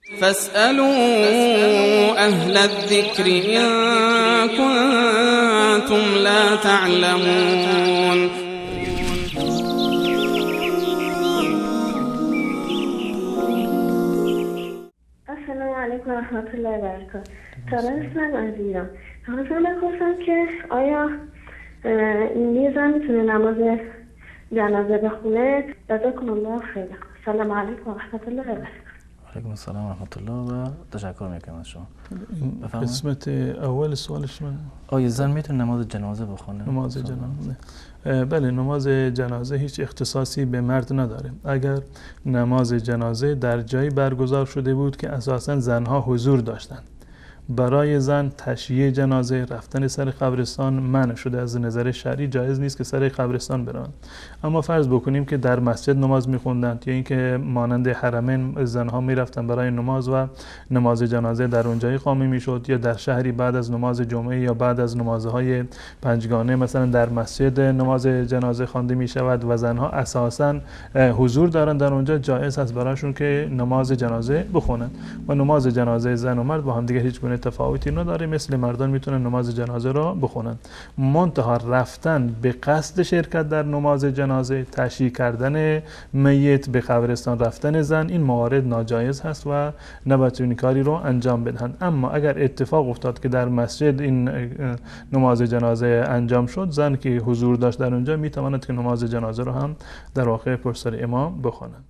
فاسألوا أهل الذكر إن كنتم لا تعلمون. السلام علیکم و رحمت الله و برکاته. سارا هستم از ایران. می‌خواستم بپرسم که آیا یه زن میتونه نماز جنازه بخونه؟ جزاکم الله خیر. سلام علیکم و رحمت الله و برکاته. علیکم السلام و رحمت الله و تشکر میکنم از شما. بفرمایید. قسمت اول سوالش من آیا زن میتونه نماز جنازه بخونه؟ نماز جنازه، بله، نماز جنازه هیچ اختصاصی به مرد نداره. اگر نماز جنازه در جایی برگزار شده بود که اساساً زنها حضور داشتند، برای زن تشییع جنازه، رفتن سر قبرستان منع شده، از نظر شرعی جایز نیست که سر قبرستان بروند. اما فرض بکنیم که در مسجد نماز میخوندند یا اینکه مانند حرمین زنها میرفتند برای نماز و نماز جنازه در اونجا اقامه میشد، یا در شهری بعد از نماز جمعه یا بعد از نمازهای پنجگانه مثلا در مسجد نماز جنازه خوانده میشود و زنها اساساً حضور دارند در اونجا، جایز است برایشون که نماز جنازه بخونند. و نماز جنازه زن و مرد با هم دیگه هیچ گونه تفاوتی نداره، مثل مردان میتونن نماز جنازه را بخونن. منتها رفتن به قصد شرکت در نماز جنازه، تشییع کردن میت، به قبرستان رفتن زن، این موارد ناجایز هست و نباید این کاری رو انجام بدهند. اما اگر اتفاق افتاد که در مسجد این نماز جنازه انجام شد، زن که حضور داشت در اونجا میتواند که نماز جنازه رو هم در واقع پشت سر امام بخواند.